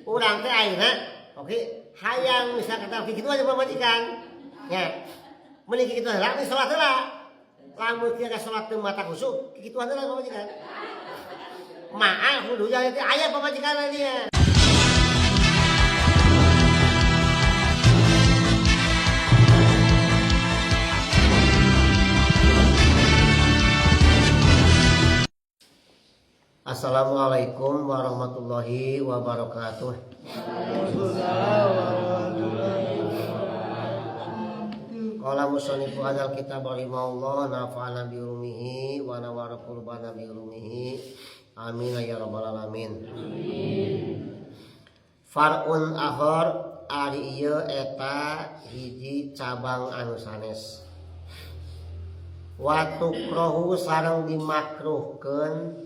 Urang teh ayeuna oke hayang misal kata kitu aja pamajikan. Nya. Mending kitu heula geus salat heula. Lamun kieu salat teu mata khusyuk, kitu heula pamajikan. Maal kudu jadi teh aya pamajikan dia. Assalamualaikum warahmatullahi wabarakatuh. Qala musannif hadzal kitab rahimahullah nafa'ana bi ulumihi wa nawwara qulubana bi ulumihi. Amin ya rabbal alamin. Amin. Far'un akhar ari ieu eta hiji cabang anu sanes. Wa tukrohu sareng dimakruhkeun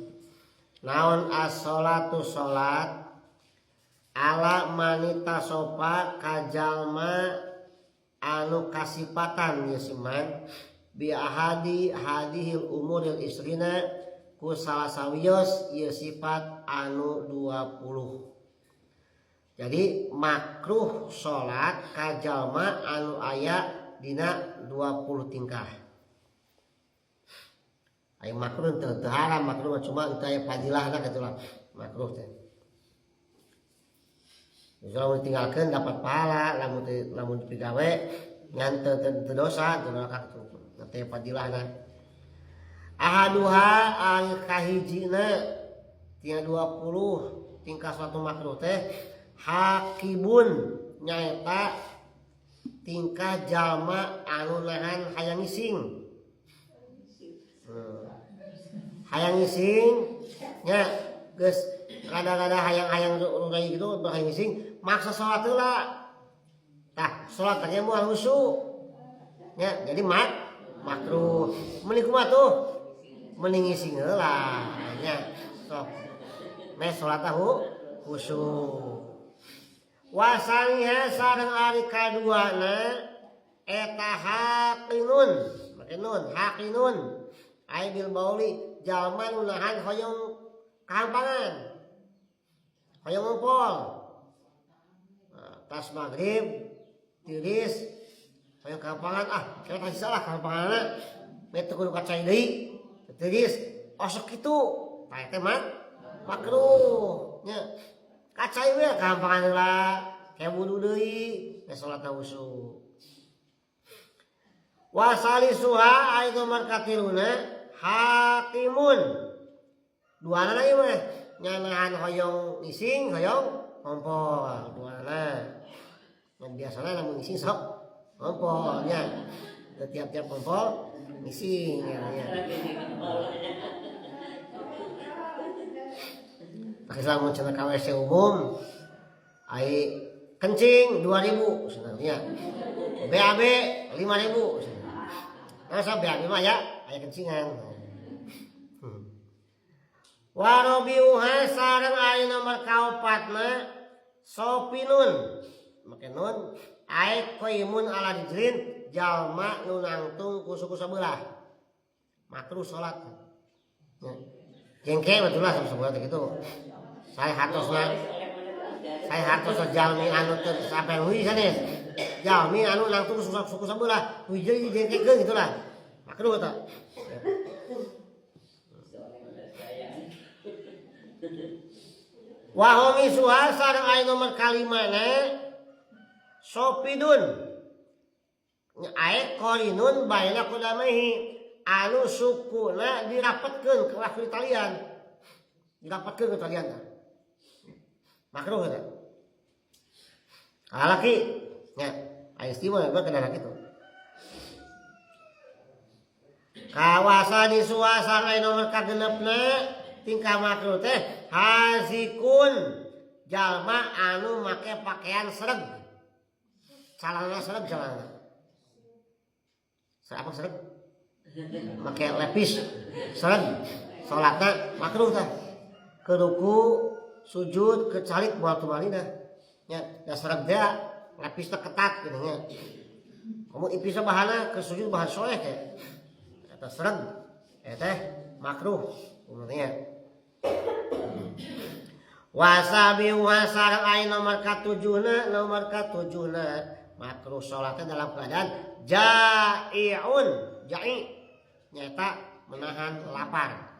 naon as-sholatu sholat ala manita sopa kajalma anu kasipatan ieu siman bi ahadi hadihil umuril isrina ku salah sawios ieu sifat anu 20. Jadi makruh sholat kajalma anu aya dina 20 tingkah. Ayo makruh teu haram, makruh cuma teu aya fadilahna kitu lah makruh teh. Lamun ditinggalkeun dapat pahala, lamun digawe ngan teu dosa, teu neraka kitu. Teu fadilahna. Ahaduha ari kahijina tina 20 tingkah suatu makruh teh hakibun nyaeta tingkah jalma anu nahan hayang ngising. Hayang ngising nya geus rada-rada hayang-hayang rurai gitu hayang ngising maksa salat heula. Tah salat teh moal khusyuk nya jadi makruh. Mending kumaha tuh? Mending ngising heula nya. Sok meh salat tahu khusyuk. Wasaniha sareng ari kaduana eta haqinun, make nun haqinun ai bil bauli jalma nu nahan hoyong kahampangan, hoyong ngumpul. Nah, tas maghrib tiris hoyong kahampangan, ah kira tadi salah kahampanganna meh teu kudu kacai deui tiris osok kitu tah teh mah makruh nya. Kacai we kahampangan heula kayak wudu deui meh salatna khusyuk. Wasalisuha ai nomor katiluna hakimun duanana ieu mah nyanahan hoyong ngising hoyong ngompol duanana. Yang biasana lamun ngising sok ngompol nya, tiap-tiap ngompol ngising ya nya. Tapi lamun cenah ka WC umum ai kencing 2000 sebenarnya, BAB 5000. Nah, so BAB mah ya aya kencingan. Warobiuha sareng aya nomor kaopatna sopinun make nun ai qaimun ala rijlin jalma nu nangtung ku suku sabelah makruh salat. Jengke betul lah sabelah teh kitu. Saya hartosna jalmi anu teu sampai hui sanes. Jalmi anu nangtung suku sabelah hui jadi jengkekeun gitulah. Makruh eta. Wa homisuha sareng aya nomor kalimana sopidun ae qarinun baina qadamaihi anu sukuna dirapetkeun ke waktu talian, dirapetkeun ke talian tah makruh eta. Lalaki nya aya istimewa mah kana kitu. Kawasa di suasana aya nomor kagenepna tingkah makruh teh hazikun jalma anu make pakaian sereg, calana sereg, calana apa sereg, make lepis sereg, salatna makruh tah ke ruku sujud kecalik moal tumalina nya, da sereg teh lepis teh ketat geuning nya, komo ipisna bahana ke sujud bahan soleh teh eta sereg eta teh makruh umumnya. Wasabiuha sareng aya nomor katujuhna, nomor katujuhna makruh salatnya dalam keadaan jai'un, ja'i nyata menahan lapar.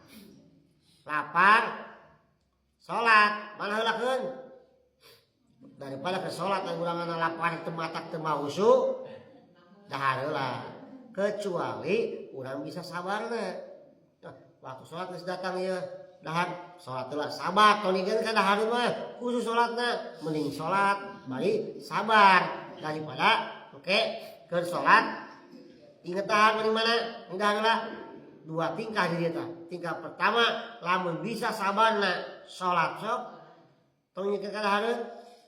Lapar salat mana heulakeun daripada ke salat anu urang lapar teu matak teu mahusu dahar heula, kecuali urang bisa sabarna. Nah, waktu salat geus datang ieu dahar salat heula sabar tonigeun ka dahar mah khusus salatna mending salat bari sabar daripada oke keur salat inget dahar mending mana dahar heula. Dua tingkah di dieu tah. Tingkah pertama lamun bisa sabarna salat sok tong nyekeun ka dahareun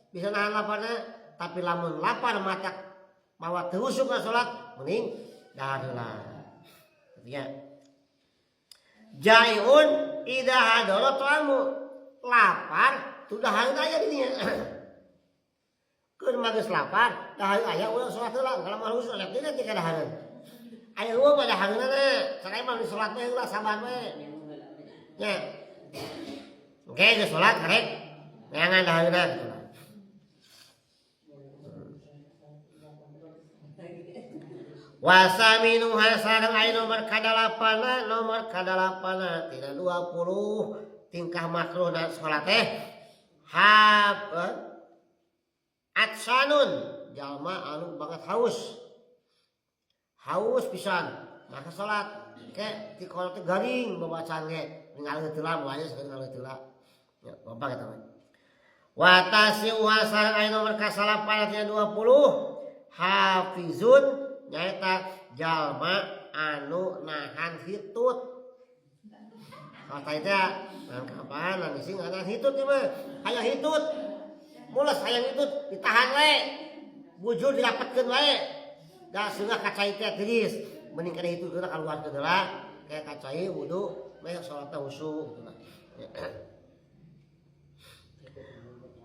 bisa nahan laparna, tapi lamun lapar matak mawa teu husuk ka salat mending dahar heula. Artinya jaiun idza hadara ta'amu, lapar tu dahareun aya di dinya. Keur mah geus lapar dahareun aya urang salat heula kalau mah husuk teh teh ka dahareun. Aya eueuh mah dahareunna sarai mah di salat we heula sabar we. Nya. Oke geus salat karek neangan dahareunna kitu lah. Wasaminuha sareng aya nomor kadalapana, nomor kadalapana tina 20 tingkah makruhna salat teh hab atsanun jalma anu banget haus. Haus pisan maka salat ke ti kolot teh garing babacaan ge ngaleuh teu lah moal sakeun ngaleuh teu lah. Ya gampang eta mah. Wa tasiuha sareng aya nomor kasalapana tina 20 hafizun nyaeta jalma anu nahan hitut. Kata itu nahan kapan nahan sing nahan hitut ieu mah. Hayang hitut. Mules hayang hitut ditahan wae. Bujur dirapetkeun wae. Da seungah ka cai teh tiris. Mending kana hitut heula kaluarkeun heula. Kayak ka cai wudu meh salatna khusyuk gitu lah.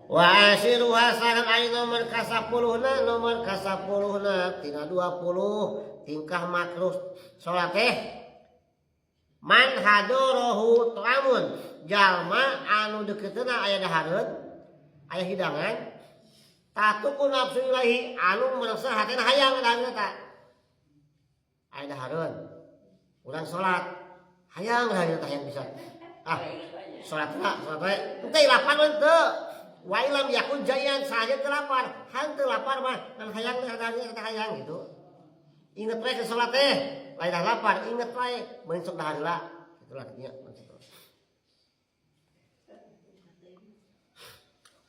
Wa asiruha sareng aya nomor ka-10na, nomor ka-10na tina 20 tingkah makruh salat teh man hadorohu ta'amun jalma anu deukeutna aya dahareun aya hidangan tatuku nafsu ilahi anu merasa hatena hayang dahareun eta aya dahareun urang salat hayang dahareun teh hayang bisa ah salat salat we teu lapar teu wa ilam yakun jayan saja teu lapar han teu lapar mah kan hayang dahareun teh hayang gitu. Inget wae ke salat teh lain dah lapar inget wae mending sok dahar heula itulah artinya.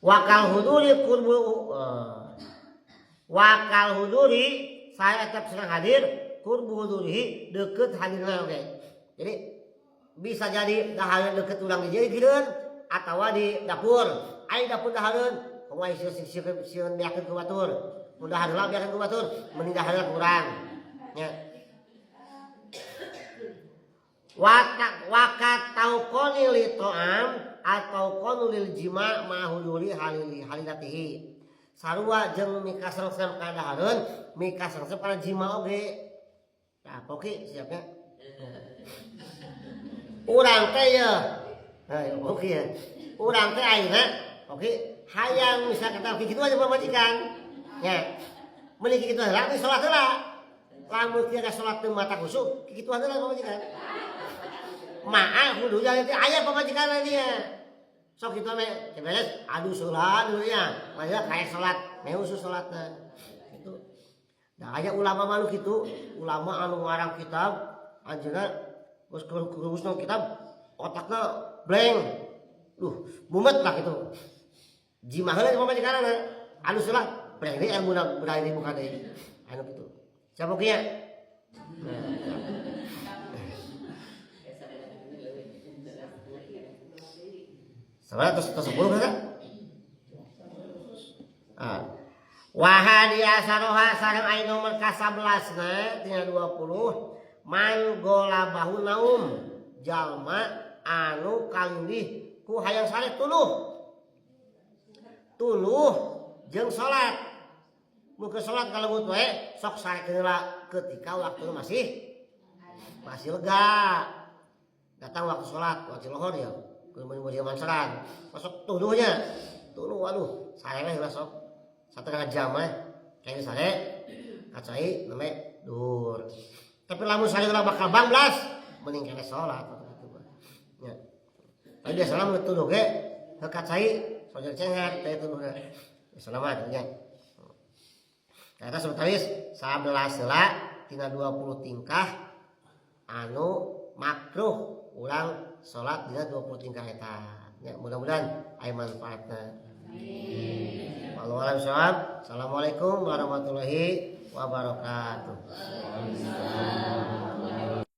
Wakal huduri qurbu wakal huduri saya tetap senang hadir qurbu hudurihi deukeut hadirna oge. Jadi bisa jadi dahareun deukeut urang di dieu gireun atawa di dapur. Ai dapur dahareun kumaha sieun beakeun ku batur. Mun dahar heula beakeun ku batur mending dahar heula kurang. Nya. Wakat tauqoni li ta'am atau qonulil jima ma huduri halili halilatihi. Sarua jeung mikasengsem kana dahareun, mikasengsem kana jima oge. Tah poki siapnya. Urang teh ye. Heuh, poki ye. Urang teh ayeuna poki hayang misalkan teh kitu aja pamajikan. Nya. Meuni kitu heula geus salat heula. Lamun tiada salat teu mata khusyuk, kitu heula pamajikan. Ma'a hudunya teh aya pamajikan dia. Sok kitu meh beres aduh salat dulunya. Maya kayak salat, meh khusus salatna. Gitu. Da aya ulama malu kitu, ulama anu ngarang kitab anjeunna geus kurusna kitab otakna blank. Duh, mumet lah gitu. Jima heula pamajikanna. Anu salat blank deui ilmuna berani buka deui. Anu kitu. Siapa kieu? Nah. Terus 10 kan? Ah. Wahadi asaroha sareng aya nomor ka-11na tina 20 man golabahu naum jalma anu kalindih ku hayang sare tuluh. Tuluh jeung salat. Mun ke salat kalebut wae sok sare heula ketika waktu masih lega. Datang waktu salat, waktu lohor ya. Kudu mun manceran. Masuk tunduhnya. Tunduh, aduh, sare we heula sok. Satengah jam we. Kayaknya sare ka cai nembe duhur. Tapi lamun sare heula bakal banglas, mending keneh salat kitu mah. Nya. Tapi biasana mun tunduh ge heuh ka cai soja cenghar teh tunduhna. Biasana mah nya. Eta sebetulnya 11 heula tina 20 tingkah anu makruh urang salat dina 20 tingkah eta. Ya, mudah-mudahan aya manfaatna. Wallahu a'lam bishawab. Assalamualaikum warahmatullahi wabarakatuh. Waalaikumsalam.